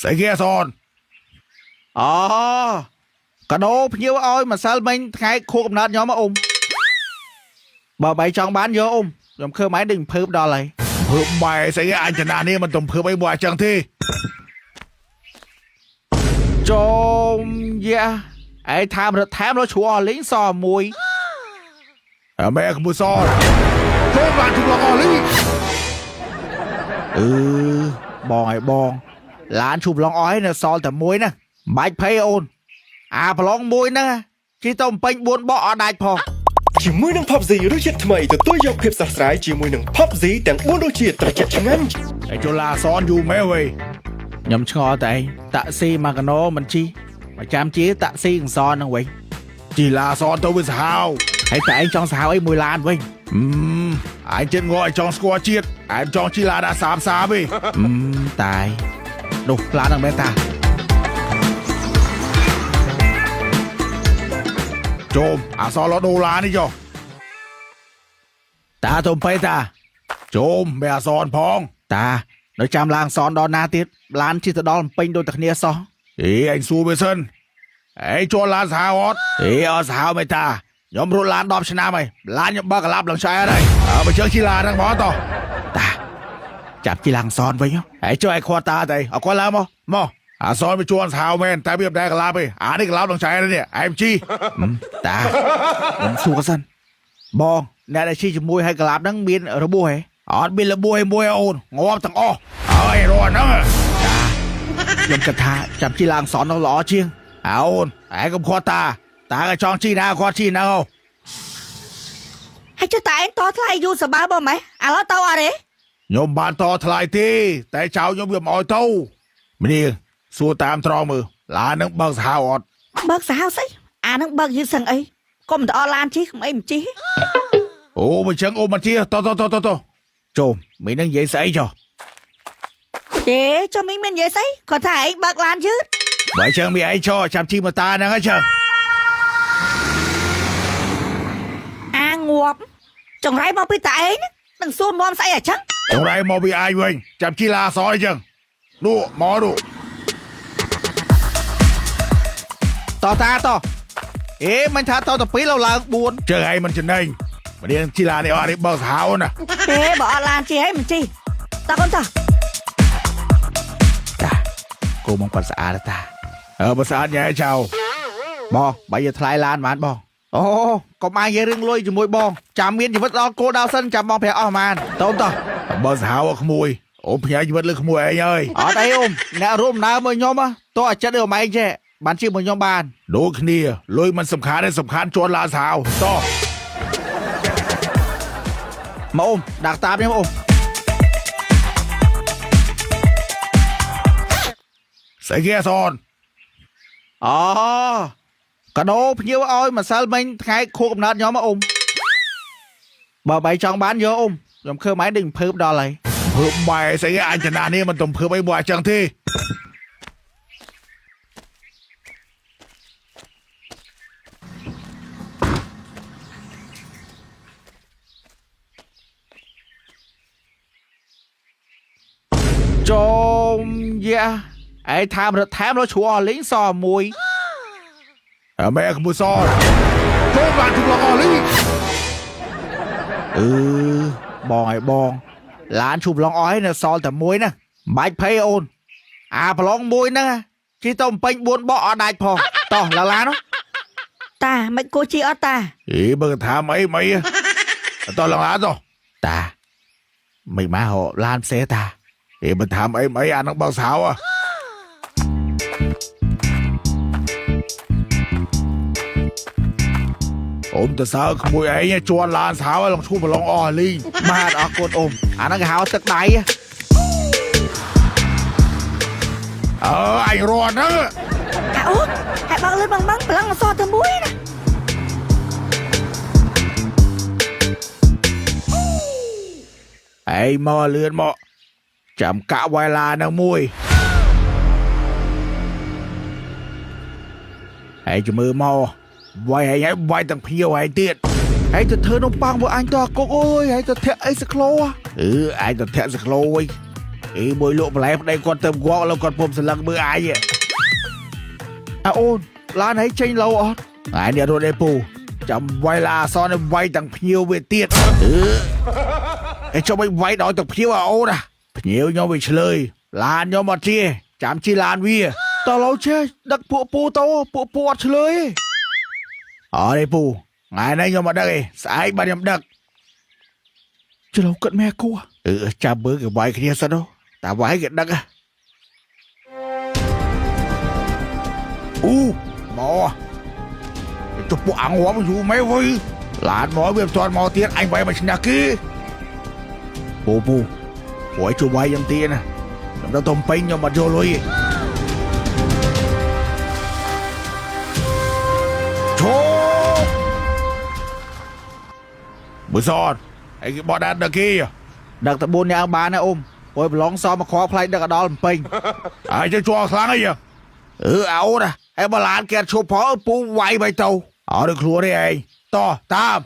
ស្អីគេអសន អូកាដូភ្ញៀវឲ្យម្សិលមិញថ្ងៃខួបកំណត់ខ្ញុំហ៎អ៊ំបើបែចង់បានយកអ៊ំខ្ញុំឃើញម៉ែដូចភើបដល់ហើយ ភើបបែស្អីគេអញចំណាស់នេះមិនទំភើបអីមួយអញ្ចឹងទេ ចូលយ៉ាឯថាមរត់ថែមរត់ជ្រោះអស់លីងសមួយ អើមែក្មួយសចូលបានជុំឡងអស់លី អឺបងឲ្យបងឡានឈូប្រឡងអស់ហើយនៅសល់តែមួយណាមិនបាច់ភ័យអូនអាប្រឡងមួយហ្នឹងជិះទៅបំពេញ4បកអត់ដាច់ផង ជាមួយនឹង Pop Z រសជាតិថ្មីទទួលយកភាពស្រស់ស្រាយជាមួយនឹង Pop Z ទាំង4រសជាតិត្រជាក់ឆ្ងាញ់ ហើយចូលឡាសនយូរមែវេ ខ្ញុំឆ្ងល់តែឯងតាក់ស៊ីមកកណោមិនជិះប្រចាំជាតាក់ស៊ីកន្សនហ្នឹងវិញ ជីឡាសនទៅវាសាហាវ ហើយតែឯងចង់សាហាវអីមួយឡានវិញ អឺអញចិត្តងល់ឲ្យចង់ស្គាល់ជាតិអញចង់ជីឡាដាក់សាមសាមទេ អឺតាយនោះឡានហ្នឹងមែនតា ចូលអាសនឡដូឡានេះចុះ តាទៅពេតា ចូលមែអាសនផង តានៅចាំឡានសនដល់ណាទៀតឡានជិះទៅដល់បំពេញដូចតែគ្នាសោះ អេអញសួរវាសិនអេចូលឡានសាហាវអត់ អេអត់សាហាវមែនតាខ្ញុំរត់ឡាន10ឆ្នាំហើយឡានខ្ញុំបើកកឡាប់ឡើងឆែហើយ អើបើជើងជីឡាហ្នឹងហ្មងតោះ តាចាប់ជិះឡានសនវិញហើយចុះឲ្យគាត់តាទៅឲ្យគាត់ឡើងមក មកអាសនវាជួនសាហាវមែនតែវាមិនដែលកឡាប់ទេអានេះកឡាប់ឡើងឆែនេះអែមជី តាខ្ញុំសួរសិនបងអ្នកដែលជិះជាមួយហើយកឡាប់ហ្នឹងមានរបួសហ៎ អត់មានរបួសឯមួយអូនងាប់ទាំងអស់ហើយរស់ហ្នឹង ខ្ញុំគិតថាចាំជិះឡានសននោះល្អជាង អើអូនឯងកុំខាត់តាតាក៏ចង់ជីណាគាត់ជីហ្នឹងអូ ហើយចុះតាឯងតថ្លៃយូរសបើបងម៉េះឥឡូវទៅអត់ទេ ខ្ញុំបានតថ្លៃទេតែចៅខ្ញុំវាមិនអោយទៅម្នាងសួរតាមត្រង់មើលឡានហ្នឹងបើកសាហាវអត់ បើកសាហាវស្អីអានឹងបើកយឺតសឹងអីកុំទៅអត់ឡានជិះកុំអីមិនជិះ អូមិនចឹងអូមិនជាតតតតត ចូលមីនឹងនិយាយស្អីចុះ ទេចុះមីងមាននិយាយស្អីគាត់ថាឯងបើកឡានយឺត បើចឹងមានអីចោចាំជីមកតាហ្នឹងហ៎ចឹង អាងាប់ចង្រៃមកពីតាឯងនឹងសួរមមស្អីអាចឹង ចង្រៃមកពីអាយវិញចាំជីឡាសអីចឹងនោះមកនោះ តតាតអេមិនថាតទៅពីរឡើង4 ជើងឯងមិនចំណេញម្នាងជីឡានេះអត់នេះបើកសាហាវណា ទេបើអត់ឡានជិះឯងមិនជិះតើកូនតោះ តាគោមកគាត់ស្អាតតា អើបើស្អាតញ៉ែចៅ បងបើយកថ្លៃឡានបានបងអូកុំអាយនិយាយរឿងលុយជាមួយបងចាំមានជីវិតដល់គោលដៅសិនចាំបងប្រាប់អស់ហ្មងតូនតោះ បើសាហាវក្មួយអូផ្ញើជីវិតលើក្មួយឯងហើយ អត់អីអ៊ំអ្នករួមដំណើរមួយខ្ញុំតោះឲ្យចិត្តដូចម៉ែងចេះបានជាមួយខ្ញុំបាន ដូចគ្នាលុយមិនសំខាន់ទេសំខាន់ជន់ឡាសាវតោះ មកអ៊ំដាក់តាមខ្ញុំអ៊ំ ស្អីគេអសន អូកាដូភ្ញៀវឲ្យម្សិលមិញថ្ងៃខួបកំណត់ខ្ញុំអ៊ំបើបែចង់បានយកអ៊ំខ្ញុំឃើញម៉ែដូចភើបដល់ហើយ ភើបបែស្អីគេអញចំណាស់នេះមិនទំភើបអីមួយអញ្ចឹងទេ ចូលយ៉ាឯថាមរត់ថែមរត់ជ្រោះអស់លីងសមួយ អើមែក្មួយសចូលបានជុំឡងអស់លី អឺបងឲ្យបងឡានឈូប្រឡងអស់ហើយនៅសល់តែមួយណាមិនបាច់ភ័យអូនអាប្រឡងមួយហ្នឹងជិះទៅបំពេញ4បកអត់ដាច់ផងតោះឡាឡាន តាមិនគួរជិះអត់តា អេបើថាអីមិនអីតោះឡងឡាតោះ តាមិនមកហកឡានផ្សេងតា អេបើថាអីមិនអីអានឹងបើកសាវអូមទៅសើក្មួយឯងជន់ឡានសាវឡងឈូប្រឡងអស់លី បាទអរគុណអ៊ំអាហ្នឹងគេហៅទឹកដៃ អើអញរត់ហ្នឹង អាអូនហើយបើកលឿនបងបងប្រឡងអសទៅមួយណា ឯងមកលឿនមកចាំកាក់វ៉ៃឡានឹងមួយឯងជំរឿមកវាយឯងឲ្យវាយទាំងភ្ញៀវឯងទៀត ហើយទៅធ្វើនំប៉័ងពួកអញតគុកអើយហើយទៅធាក់អីសក្លោ អឺឯងទៅធាក់សក្លោវិញ អីមួយលក់បន្លែប្តីគាត់ទៅងាប់ឥឡូវគាត់ពុំសន្លឹងមើលអាយ អាអូនឡានឯងចេញឡូវអត់ ថ្ងៃនេះរត់ឯពូចាំវាយឡាអសននេះវាយទាំងភ្ញៀវវាទៀតអឺឯចុះមិនវាយដល់ទាំងភ្ញៀវអាអូនណាភ្ញៀវខ្ញុំវាឆ្លើយឡានខ្ញុំអត់ជាចាំជិះឡានវា តឡូវចេះដឹកពួកពូទៅពួកពូអត់ឆ្លើយទេ អត់ទេពូថ្ងៃនេះខ្ញុំអត់ដឹកទេស្អែកបាទខ្ញុំដឹក ច្រឡូវគិតមែគួ អឺចាំមើលគេវាយគ្នាសិនទៅតាវាយគេដឹកហ៎អូមកទៅពួកអងងាប់យូរមែនវើយឡានមកវាមិនទាន់មកទៀតអញវាយមកឈ្នះគេពូពូព្រោះឲ្យជួយវាយខ្ញុំទៀតណាខ្ញុំទៅតុំពេញខ្ញុំអត់យកលុយទេឈប់បើសតឯងគេបោះដានដល់គេ ដឹកតែ4នាក់បានណាអ៊ំព្រោះប្រឡងសមមកគ្រាប់ផ្លែដឹកឲ្យដល់ភ្នំពេញ ហើយទៅជាប់ខ្លាំងអីអឺអោណាហើយបើឡានគេអត់ឈប់ផងពូវាយបៃទៅអត់ដូចខ្លួនទេឯងតោះតាម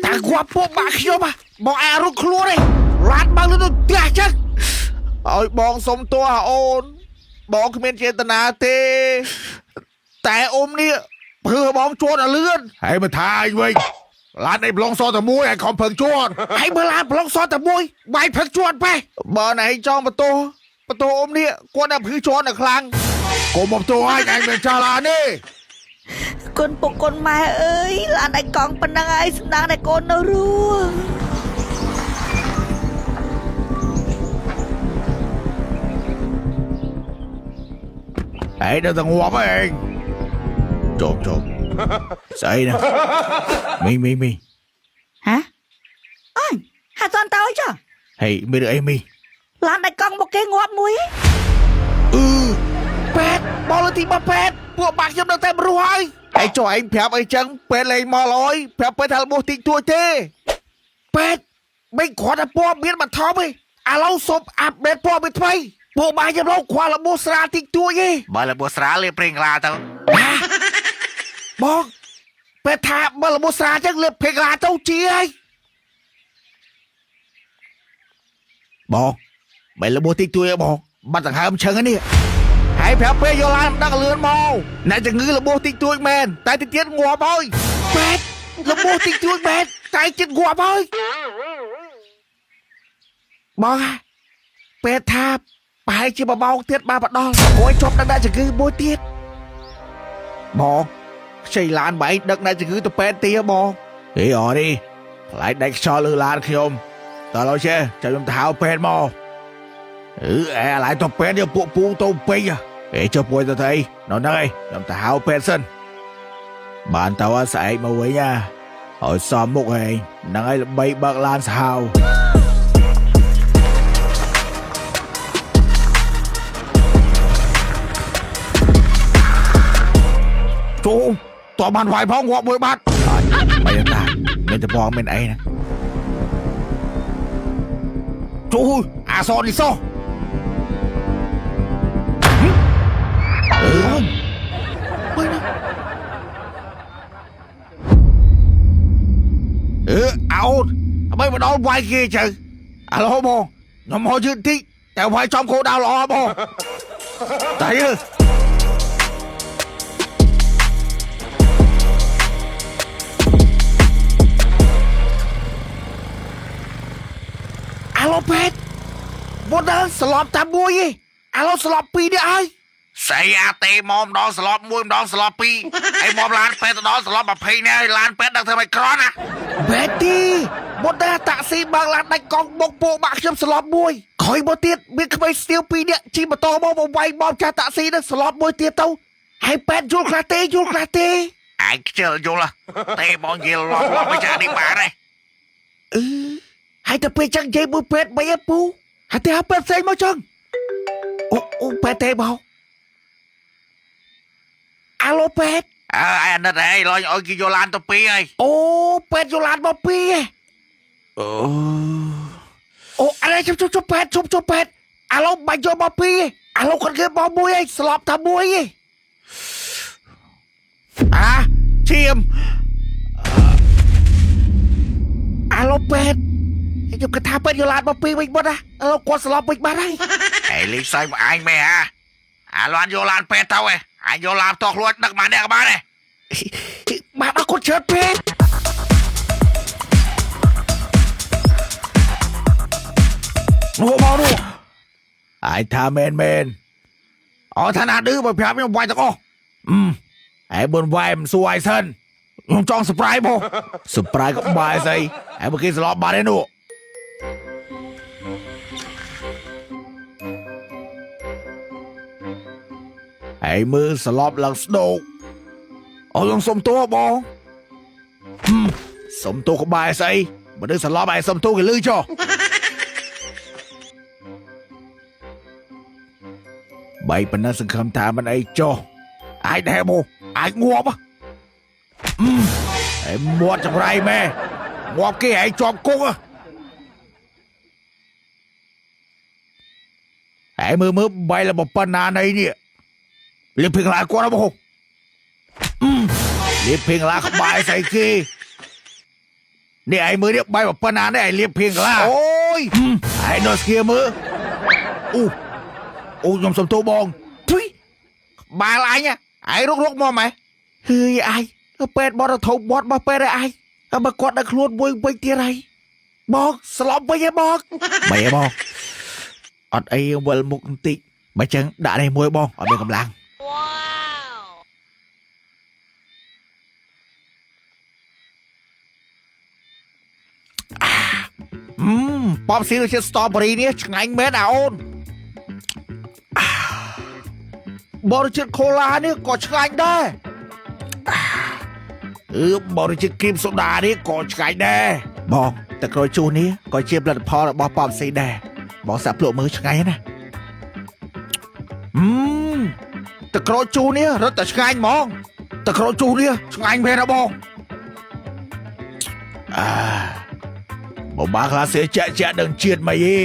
តាគាត់ពួកបាក់ខ្ញុំហ៎បងអារុកខ្លួនឯងឡានបើកលុយទៅផ្ទះចឹងឲ្យបងសុំទោសអាអូនបងគ្មានចេតនាទេតែអ៊ំនេះព្រឺបងជួនឲ្យលឿន ហើយមកថាអញវិញឡានឯងប្លង់សតែមួយឯងខំភឹងជួន ហើយមើលឡានប្លុកសតែមួយបាយផឹកជួនប៉េះបើណៃចង់បន្ទោសបន្ទោសអ៊ំនេះគាត់តែព្រឺជួនឲ្យខ្លាំង កុំមកទោសអញឯងមិនចាស់ឡានទេ គុណពុកគុណម៉ែអើយឡានឯកង់ប៉ុណ្ណឹងហើយសំណាងតែកូននៅរស់ ឯងដល់តែងាប់ឯងជប់ជប់ស្អីណាមីមីមី ហ៎អញហាត់តន់តើចុះ ហេមានរឿងអីមី ឡានឯកង់មកគេងាប់មួយហ៎ អឺ ពេទ្យបងលើទីមកពេទ្យពួកបាក់ខ្ញុំនៅតែមិនរស់ហើយហើយចុះឯងប្រាប់អីចឹងពេទ្យលេងមកឡើយប្រាប់ពេទ្យថារបួសតិចតួចទេពេទ្យមិនគ្រាន់តែព័ត៌មានបន្ថមទេឥឡូវសូមអាប់ដេតព័ត៌មានថ្មីពួកបាក់ខ្ញុំលោកគ្រាន់របួសស្រាលតិចតួចទេ បើរបួសស្រាលលេបប្រេងក្លាទៅ បងពេទ្យថាបើរបួសស្រាលចឹងលេបប្រេងក្លាទៅជាហើយ បងមិនរបួសតិចតួចទេបងបាត់ដង្ហើមឈឹងហ្នឹងនេះ ហើយប្រាប់ពេទ្យយកឡានមិនដឹងលឿនមកអ្នកជំងឺរបួសតិចតួចមែនតែតិចទៀតងាប់ហើយពេទ្យរបួសតិចតួចមែនតែចិត្តងាប់ហើយ បងពេទ្យថាប្រហែលជាមួយម៉ោងទៀតបានបដល់អូយជាប់ដឹកអ្នកជំងឺមួយទៀតបងខ្ចីឡានបែកដឹកអ្នកជំងឺទៅពេទ្យទៀតបង អេអរនេះខ្លាចដាច់ខ្យល់លើឡានខ្ញុំតើឡើយចេះចាំខ្ញុំទៅហៅពេទ្យមកអឺអែឡើយទៅពេទ្យយកពួកពូទៅពេញអេចុះពួយទៅថៃនៅហ្នឹងឯងខ្ញុំទៅហៅពេទ្យសិនបានទៅឲ្យស្អែកមកវិញណាឲ្យសមមុខឯងហ្នឹងឯងល្បីបើកឡានសាហាវជូតើបានវាយផងងាប់មួយបាត់ មិនតាមានតែបងមានអីណាជួយអាសនេះសោះអឺ មើលណា អឺអោតអ្វីមកដល់វាយគេចឹងអាឡូបងខ្ញុំមកយឺតតិចតែវាយចំគោលដៅល្អបងតែអឺ អាឡូពេទ្យមុនដល់ស្លាប់តែមួយឯងអាឡូស្លាប់ពីរនេះហើយ ស្អីអាតេមកម្ដងស្លាប់មួយម្ដងស្លាប់ពីរហើយមកឡានពេទ្យទៅដល់ស្លាប់20នាក់ហើយឡានពេទ្យដឹកធ្វើមិនក្រណា ពេទ្យទីមុនដល់តាក់ស៊ីបើកឡានដាច់កង់បុកពួកបាក់ខ្ញុំស្លាប់មួយក្រោយមកទៀតមានក្មេងស្ទាវពីរនាក់ជិះម៉ូតូមកមកវាយបោកចាស់តាក់ស៊ីនឹងស្លាប់មួយទៀតទៅហើយពេទ្យយល់ខ្លះទេយល់ខ្លះទេ ឯងខ្ជិលយល់ហ៎ទេបងនិយាយឡប់ឡប់ឲ្យចានេះបានទេ អឺហើយទៅពេលចឹងនិយាយមួយពេទ្យបីឯពូហើយទៅហៅពេទ្យផ្សេងមកចឹងអូអូពេទ្យទេបងអាឡូពេទ្យ អើឯអាណិតឯងឡងឲ្យគេយកឡានទៅពីរហើយ អូពេទ្យយកឡានមកពីរឯង អូ អូអរេជប់ជប់ជប់ពេទ្យជប់ជប់ពេទ្យអាឡូបាច់យកមកពីរឯង អាឡូគាត់គេបោះមួយឯងស្លាប់តែមួយឯងអាឈាមអាឡូពេទ្យខ្ញុំគិតថាពេទ្យយកឡានមកពីវិញបាត់ណាឥឡូវគាត់ស្លាប់វិញបាត់ហើយ ឯងលីសៃមកអញមែនហ่าអាឡានយកឡានពេទ្យទៅឯងអញយកឡានផ្ទាល់ខ្លួនដឹកមកអ្នកក៏បានដែរ បាទអរគុណច្រើនពេទ្យ នោះមកនោះអញថាមែនមែនអត់ថាណាឌឺបើប្រាប់ខ្ញុំវាយទាំងអស់អឺឯងបឿនវាយមិនសួរឯងសិនខ្ញុំចង់ surprise បង surprise ក៏បាយស្អីឯងបើគេស្លាប់បាត់ឯនោះឯងមើលស្លាប់ឡើងស្ដោកអូខ្ញុំសុំទោសបងហឹមសុំទោសក្បាយស្អីបើដឹងស្លាប់ឯងសុំទោសគេលឺចុះ បីប៉ុណ្ណឹងសង្ឃឹមថាមិនអីចុះអាចដែរមកអាចងាប់ហ៎អឺឯមាត់ចង្រៃម៉ែងាប់គេឯងជាប់គុកហ៎ឯងមើលមើលបីរបស់ប៉ុណ្ណាណីនេះលៀបភៀងឡាគាត់មកអឺលៀបភៀងឡាក្បាយស្អីគេនេះឯងមើលនេះបីប៉ុណ្ណានេះឯងលៀបភៀងឡា អូយ ឯងនៅស្គៀមើលអូអូខ្ញុំសុំទោសបង ទុយក្បាលអញឯងរុករកមកម៉េះហើយឯងពេទ្យបត់ធំបត់របស់ពេទ្យឯងបើគាត់ដល់ខ្លួនមួយវិញទៀតហើយបងស្លាប់វិញឯងបង បីឯងបងអត់អីវិលមុខបន្តិចបើចឹងដាក់នេះមួយបងអត់មានកម្លាំង អឺប៉បស៊ីរសជាតិ strawberry នេះឆ្ងាញ់មែនអាអូនបរិជាតិ cola នេះក៏ឆ្ងាញ់ដែរ អឺបរិជាតិគ្រីមសូដានេះក៏ឆ្ងាញ់ដែរបងទឹកក្រូចជូរនេះក៏ជាផលិតផលរបស់ប៉បស៊ីដែរបងសាក់ភ្លក់មើលឆ្ងាញ់ណាស់ អឺទឹកក្រូចជូរនេះរត់តែឆ្ងាញ់ហ្មងទឹកក្រូចជូរនេះឆ្ងាញ់មែនណាបង អាបើបាខ្លះសេចាក់ចាក់ដឹងជាតិមកយី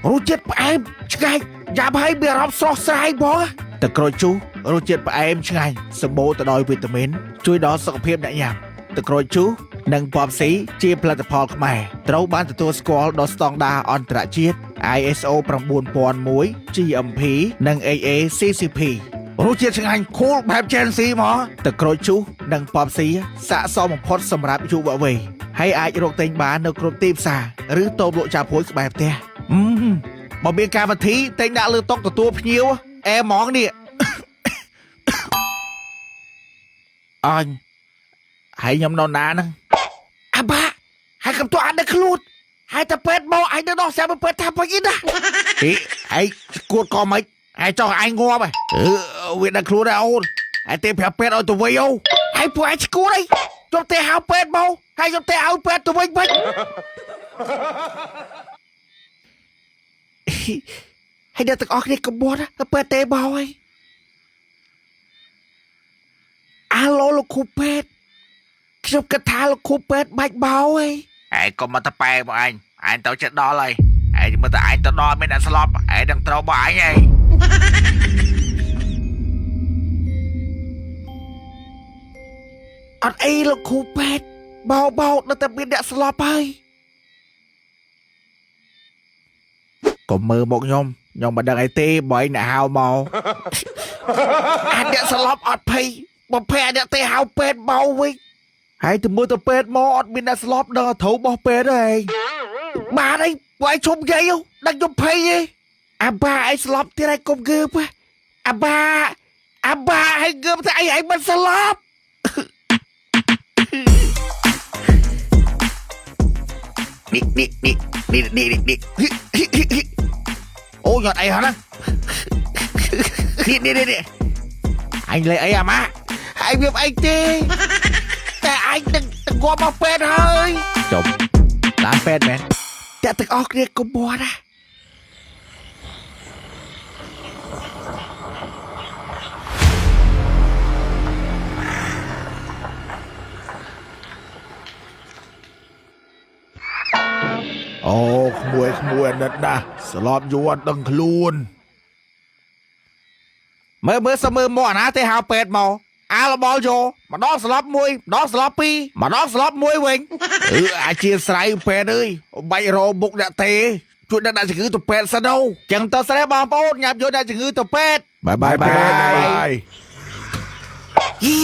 រសជាតិផ្អែមឆ្ងាញ់យ៉ាប់ហើយមានអារម្មណ៍ស្រស់ស្រាយបង ទឹកក្រូចជូររសជាតិផ្អែមឆ្ងាញ់សម្បូរទៅដោយវីតាមីនជួយដល់សុខភាពអ្នកញ៉ាំទឹកក្រូចជូរនិងប៉បស៊ីជាផលិតផលខ្មែរត្រូវបានទទួលស្គាល់ដល់ស្តង់ដារអន្តរជាតិ ISO 9001 GMP និង HACCP រសជាតិឆ្ងាញ់ខូលបែប Gen Z ហ្មង ទឹកក្រូចជូរនិងប៉បស៊ីស័ក្តិសមបំផុតសម្រាប់យុវវ័យហើយអាចរកទិញបាននៅគ្រប់ទីផ្សារឬតូបលក់ចាប់ហួយក្បែរផ្ទះ អឺបើមានកម្មវិធីតែងដាក់លើតុទទួលភ្ញៀវអែហ្មងនេះ អញហើយខ្ញុំនៅណាហ្នឹង អាបាហើយកំទោះអាននៅខ្លួនហើយតែពេទ្យមកឯងនៅដោះស្រាយពេទ្យថាវិញណា ហីហើយគួតក៏មិនហើយចង់ឯងងាប់ហ៎អឺវាដឹងខ្លួនដែរអូនហើយទេប្រាប់ពេទ្យឲ្យទៅវិញអូ ហើយពួកឯងឈួតអីជុំទេហៅពេទ្យមកហើយជុំទេឲ្យពេទ្យទៅវិញវិញហើយអ្នកទាំងអស់គ្នាកុំមាត់ណាពេទ្យទេមកហើយអាឡូលោកគ្រូពេទ្យខ្ញុំគិតថាលោកគ្រូពេទ្យបាច់បោហើយ ឯងកុំមកតប៉ែមកអញឯងទៅចិត្តដល់ហើយឯងមើលតែឯងទៅដល់មានអ្នកស្លាប់ឯងនឹងត្រូវរបស់អញឯង អត់អីលោកគ្រូពេទ្យបោបោនៅតែមានអ្នកស្លាប់ហើយក ុំមើលមកខ្ញុំខ្ញុំមិនដឹងអីទេបើឯងអ្នកហៅមក អាអ្នកស្លាប់អត់ភ័យបំភ័យអាអ្នកទេហៅពេទ្យបោវិញ ហើយទៅមើលទៅពេទ្យមកអត់មានអ្នកស្លាប់ដល់ត្រូវបោះពេទ្យទេឯង បានអីពួកឯងឈប់និយាយដឹងខ្ញុំភ័យទេអាបាឯងស្លាប់ទៀតឯងកុំងើបអាបាអាបាឯងងើបតែឯងឯងមិនស្លាប់ នេះនេះនេះនេះនេះនេះនេះអូញ៉ាត់អីហ៎ណានេះនេះនេះអញលេអីអាម៉ា ឯងវាអីទេតែឯងនឹងទៅងាប់មកពេទ្យហើយ ចុំតាមពេទ្យមែន តែទាំងអស់គ្នាកុំមាត់ណា អូក្មួយក្មួយអាណិតណាស់ស្លាប់យូរអត់ដឹងខ្លួន មើលមើលសមើលមកអាណាទេហៅពេទ្យមកអាលបលយោម្ដងស្លាប់មួយម្ដងស្លាប់ពីរម្ដងស្លាប់មួយវិញ អឺអាជាស្រ័យពេទ្យអើយបាច់រកមុខអ្នកទេជួយដឹកអ្នកជំងឺទៅពេទ្យសិនទៅ ចឹងទៅស្រែបងប្អូនញ៉ាំយកអ្នកជំងឺទៅពេទ្យ បាយបាយបាយ យី